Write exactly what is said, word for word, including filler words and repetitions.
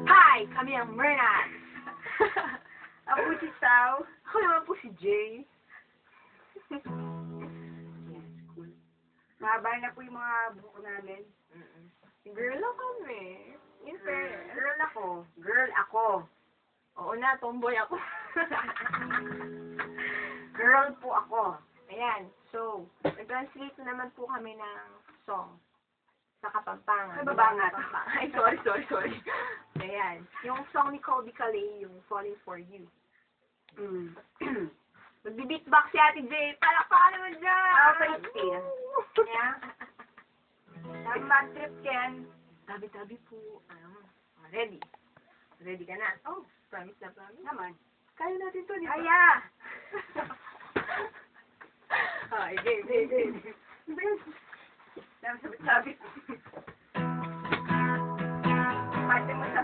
Hi! Kami ang Myrnas! Ako si Sao. Ako naman po si Jay. Yes, cool. Mahaba na po yung mga buhok namin. Mm-mm. Girl lang kami. In fairness. Girl ako. Girl ako. Oo na, tomboy ako. Girl po ako. Ayan. So, nag-translate na naman po kami ng song sa Kapampangan. Sa Babangat. Ay, sorry, sorry, sorry. Ayan. Yung song ni Colby Calais, yung Falling for You. Mm. Magbi-beatbox si Ate Jay. Palakpakan naman dyan! Ah, okay, Tia. Yeah. Ang bad trip, Ken. Tabi-tabi po. Ano? Ah, ready? Ready ka na? Oh, promise na promise. Naman. Kaya natin to, di ba? Kaya! Ah, game, game, game. Dami sabit-sabit. Pati mo sa